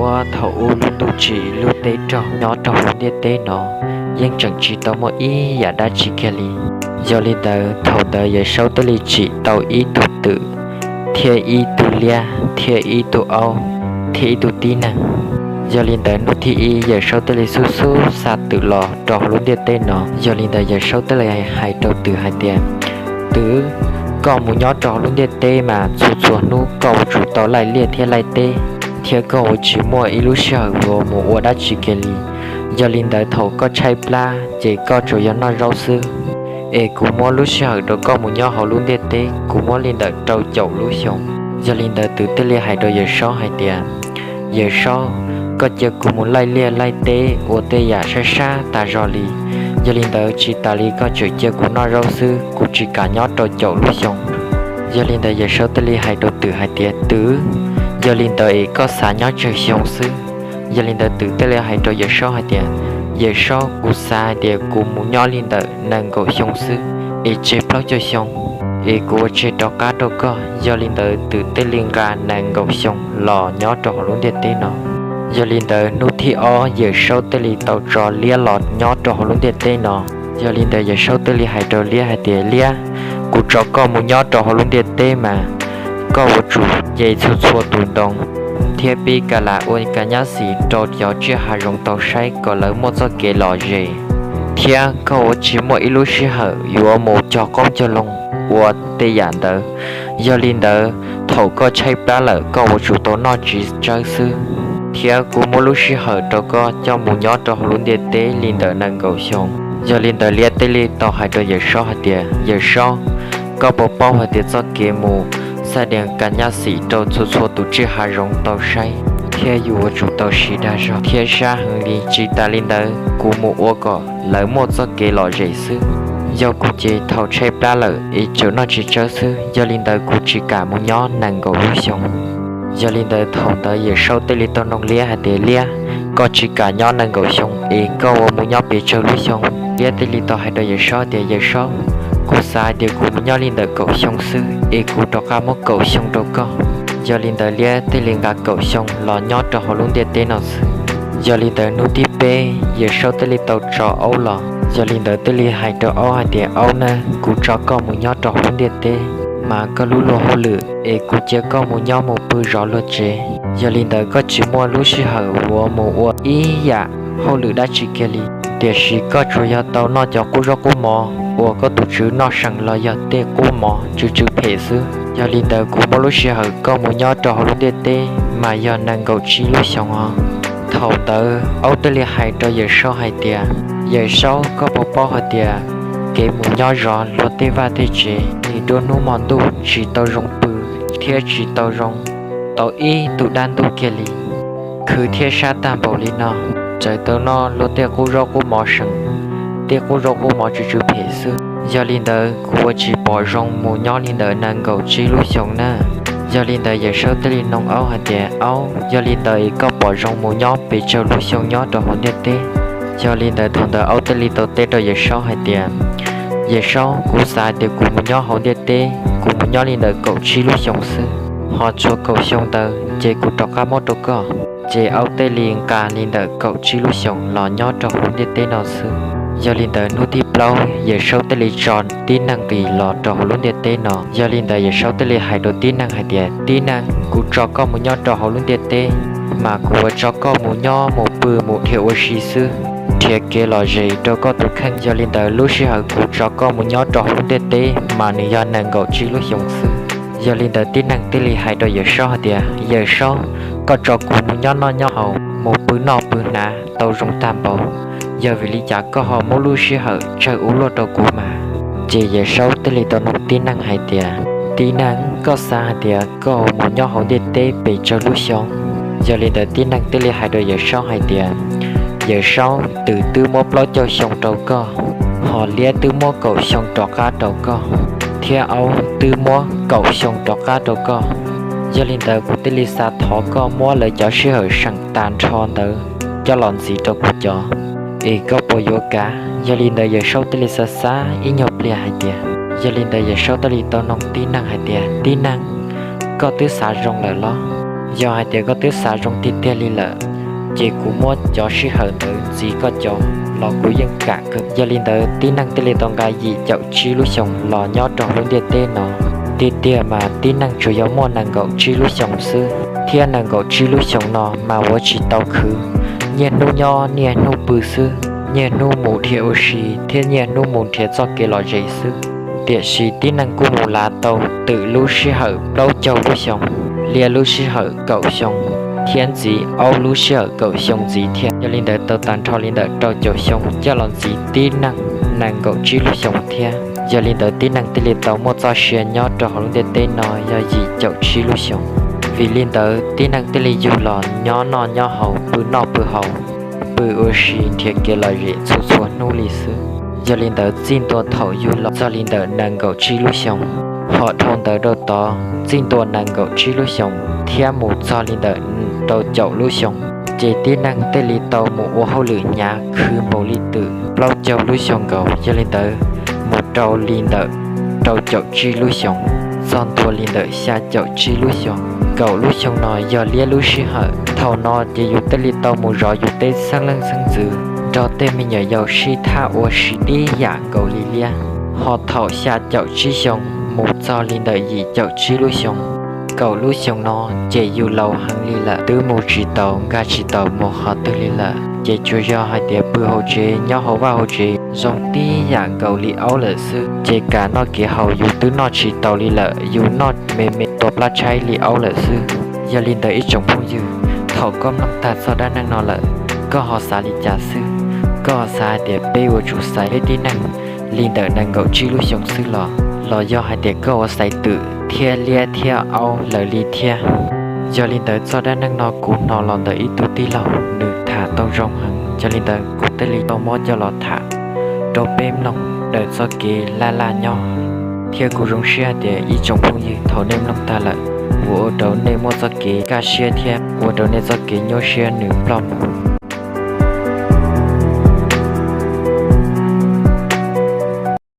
Puag thaum ub lub ntuj tsim lub teb raug nyob rau hauv lub ntiaj teb no yeej tseem tsis tau muaj ib yam dab tsi kiag li. Yog li ntawd thaum ntawd Yawm Saub thiaj li tsim tau ib tug twm, thiab ib tug liab, thiab ib tug aub, thiab ib tug tib neeg. Yog li ntawd hnub thib ib Yawm Saub thiaj li xub xub xa twm los rau hauv lub ntiaj teb no. Yog li ntawd Yawm Saub thiaj li hais rau twm hais tias, Twm, koj mus nyob rau hauv lub ntiaj teb mas txhua txhua hnub koj yuav tsum tau laij liaj thiab laij teb, thiab koj yuav tsis muaj ib lub sij hawm yuav mus ua dab tsi kiag li. Yog li ntawd thaum koj tshaib plab ces koj tsuas yog noj zaub xwb. Es kuv muab lub sij hawm rau koj mus nyob hauv lub ntiaj teb, kuv muab li ntawm rau caum lub xyoo. Yog li ntawd twm thiaj li hais rau Yawm Saub hais tias, Yawm Saub, koj cia kuv mus laij liaj laij teb ua tej yam sab sab tas zog li. Yog li ntawd tsis tas li koj tseem cia kuv noj zaub xwb, kuv tsis kam nyob rau caum lub xyoo. Yog li ntawd Yawm Saub thiaj li hais rau twm hais tias, Twm, yog li ntawd es koj xav nyob tsawg xyoo xwb? Yog li ntawd twm thiaj li hais rau Yawm Saub hais tias, Yawm Saub, kuv xav hais tias kuv mus nyob li ntawm nees nkaum xyoo xwb, es tseg plaub caug xyoo, es kuv ua tseg rov qab rau koj. Yog li ntawd twm thiaj li nqa nees nkaum xyoo los nyob rau hauv lub ntiaj teb no. Yog li ntawd hnub thib ob Yawm Saub thiaj li tau tso liab los nyob rau hauv lub ntiaj teb no. Yog li ntawd Yawm Saub thiaj li hais rau liab hais tias, Liab, kuv tso koj mus nyob rau hauv lub ntiaj teb mas koj yuav tsum ce txhua txhua tus ntoo thiab pib ka las ua ka nyab xim rau cov tsiaj hav zoov tau saib kom lawv muaj txoj kev lom zem, thiab koj yuav tsis muaj ib lub sij hawm yuav mus cog qoob cog loo ua tej yam ntawd. Yog li ntawd thaum koj tshaib plab lawm koj yuav tsum tau noj txiv tsawb xwb, thiab kuv muab lub sij hawm rau koj coj mus nyob rau hauv lub ntiaj teb li ntawm nees nkaum xyoo. Yog li ntawd liab thiaj li tau hais rau Yawm Saub hais tias, Yawm Saub, koj puas paub hais tias txoj kev mus xa dias ka nyab xim rau txhua txhua tus tsiaj hav zoov tau saib thiab yus yuav tsum tau siv dag zog thiab sab heev li, tsis tas li ntawd kuv mus ua kom lawv muaj txoj kev lom zem xwb. Yog kuv ces thaum tshaib plab lawm es tsuas noj txiv tsawb xwb. Yog li ntawd kuv tsis kam mus nyob nees nkaum lub xyoo. Yog li ntawd thaum ntawd Yawm Saub thiaj li tau noog liab hais tias, Liab, koj tsis kam nyob nees nkaum xyoo es koj ua mus nyob pes tsawg lub xyoo? Liab thiaj li tau hais rau Yawm Saub tias, Yawm Saub, kuv xav hais tias kuv mus nyob li ntawm kaum xyoo xwb es kuv rov qab muab kaum xyoo rau koj. Yog li ntawd liab thiaj li nqa kaum xyoo los nyob rau hauv lub ntiaj teb no xwb. Yog li ntawd hnub thib peb Yawm Saub thiaj li tau tso aub los. Yog li ntawd thiaj li hais rau aub hais tias, Aub na, kuv tso koj mus nyob rau hauv lub ntiaj teb mas koj lub luag hauj lwm es kuv cia koj mus nyob mus pw zov luag tsev. Yog li ntawd koj tsis muaj lub sij hawm yuav mus ua ib yam hauj lwm dab tsi kiag li, tiam sis koj tsuas yog tau noj cov qub zaub qub mov uas koj tus tswv noj seem los yog tej qub mov tsw tsw phem xwb. Yog li ntawd kuv muab lub sij hawm koj mus nyob rau hauv lub ntiaj teb mas yog nees nkaum tsib lub xyoos os. Thaum ntawd aub thiaj li hais rau Yawm Saub hais tias, Yawm Saub, koj puas paub hais tias kev mus nyob zov luag tej vaj tej tsev, nim nruab hnub hmo ntuj tsis tau zoo pw thiab tsis tau zoo tau ib tug dab ntub kiag li, khwv thiab sab tag npaum li no, txawm tau noj luag tej qub zaub qub mov seem, tej qub zaub qub mov tsw tsw phem xwb. Yog li ntawd kuv ua tsis pom zoo mus nyob li ntawm nees nkaum tsib lub xyoos na. Yog li ntawd Yawm Saub thiaj li noog aub hais tias, Aub, yog li ntawd es koj pom zoo mus nyob pes tsawg lub xyoo nyob rau hauv ntiaj teb? Yog li ntawd thaum ntawd aub thiaj li tau teb rau Yawm Saub hais tias, Yawm Saub, kuv xav hais tias kuv mus nyob hauv ntiaj teb, kuv mus nyob li ntawm kaum tsib lub xyoos xwb, ho tshuav kaum xyoo ntawd ces kuv rov qab muab rau koj. Ces aub thiaj li nqa li ntawm kaum tsib lub xyoos los nyob rau hauv lub ntiaj teb no xwb. Yog li ntawd hnub thib plaub Yawm Saub thiaj li tso tib neeg nqis los rau hauv lub ntiaj teb no. Yog li ntawd Yawm Saub thiaj li hais rau tib neeg hais tias, Tib neeg, kuv tso koj mus nyob rau hauv lub ntiaj teb mas kuv yuav tso koj mus nyob mus pw mus dhia ua si xwb, nrhiav kev lom zem rau koj tus kheej. Yog li ntawd lub sij hawm kuv tso koj mus nyob rau hauv lub ntiaj teb mas nws yog nees nkaum tsib lub xyoos xwb. Yog li ntawd tib neeg thiaj li hais rau Yawm Saub hais tias, Yawm Saub, koj tso kuv mus nyob noj nyob haus, mus pw noj pw hnav tau zoo tag npaum, yog vim li cas koj ho muab lub sij hawm tsawg ua luaj rau kuv mas? Ces Yawm Saub thiaj li tau noog tib neeg hais tias, Tib neeg, koj xav hais tias koj mus nyob hauv ntiaj teb pes tsawg lub xyoo? Yog li ntawd tib neeg thiaj li hais rau Yawm Saub hais tias, Yawm Saub, twm twb muab plaub caug xyoo rau koj, ho liab twb muab kaum xyoo rov qab rau koj, thiab aub twb muab kaum xyoo rov qab rau koj. Yog li ntawd kuv thiaj li xav thov koj muab lawv cov sij hawm seem tag nrho ntawd coj los ntxiv rau kuv cov, es koj puas yuav kav? Yog li ntawd Yawm Saub thiaj li xav xav ib nyuag pliag hais tias, yog li ntawd Yawm Saub thiaj li tau noog tib neeg hais tias, Tib neeg, koj twb xav zoo lawm los? Yog hais tias koj twb xav zoo tiag tiag li lawm, ces kuv muab cov sij hawm ntawd ntxiv koj cov los kuv yeej kam kawg. Yog li ntawd tib neeg thiaj li tau nqa yim caum tsib lub xyoos los nyob rau hauv lub ntiaj teb no. Tiag tiag mas tib neeg tsuas yog muaj nees nkaum tsib lub xyoos xwb, thiab nees nkaum tsib lub xyoos no mas ua tsis tau khwv, niaj hnub nyob niaj hnub pw xwb, niaj hnub mus nrhiav ua si thiab niaj hnub mus nrhiav txoj kev lom zem xwb. Tiam sis tib neeg kuj mus lav tau twm lub sij hawm plaub caug lub xyoos, liab lub sij hawm kaum xyoo, thiab ntxiv ob lub sij hawm kaum xyoo ntxiv thiab. Yog li ntawd tau tag nrho li ntawm rau caum xyoo coj los ntxiv tib neeg nees nkaum tsib lub xyoos thiab. Yog li ntawd tib neeg thiaj li tau muaj txoj sia nyob rau hauv lub ntiaj teb no yog yim caum tsib lub xyoos. Vim li ntawd tib neeg thiaj li yug los nyob noj nyob haus, pw noj pw haus, pw ua si nrhiav kev lom zem txhua txhua hnub li xwb. Yog li ntawd txij ntua thaum yug los txog li ntawm nees nkaum tsib lub xyoos, ho dhau ntawd rau tod txij ntua nees nkaum tsib lub xyoos thiab mus txog li ntawm rau caum lub xyoos, ces tib neeg thiaj li tau mus ua hauj lwm hnyav khwv npaum li twm plaub caug lub xyoo nkaus. Yog li ntawd mus rau li ntawm rau caum tsib lub xyoos, txog ntua li ntawm xya caum tsib lub xyoos. Kaum lub xyoo no yog liab lub sij hawm. Thaum no ces yus thiaj li tau mus zov yus tej xeeb leej xeeb ntxwv nrog tej me nyuam yaus sib thab ua si tib yam nkaus li liab. Ho thaum xya caum tsib xyoo mus txog li ntawm yim caum tsib lub xyoos, kaum lub xyoo no ces yus laus heev li lawm, twb mus tsis taus nkag tsis taus mus qhov twg li lawm, ces tsuas yog hais tias pw hauv tsev nyob hauv vaj hauv tsev zoo tib yam nkaus li aub lawm xwb. Ces kam noj kev haus yus twb noj tsis taus li lawm, yus noj me me tua plab tshaib li aub lawm xwb. Yog li ntawd ib tsoom phooj ywg, thaum koj mloog tag txoj dab neeg no lawm, koj ho xav li cas xwb? Koj ho xav hais tias peb yuav tsum xaiv peb tib neeg li ntawm nees nkaum tsib lub xyoos xwb los, los yog hais tias koj ua xaiv twm thiab liab thiab aub lawm li thiab? Yog li ntawd txoj dab neeg no kuv hnov los ntawm ib tug tij laug nws tham tau zoo heev, yog li ntawd kuv thiaj li tau muab coj los tham rau peb mloog daws txoj kev laj laj nyob. Thiab kuv zoo siab hais tias ib tsoom phooj ywg thaum nej mloog tag lawm, kuv ua rau nej muaj txoj kev kaj siab thiab ua rau nej txoj kev nyuaj siab nws ploj mus.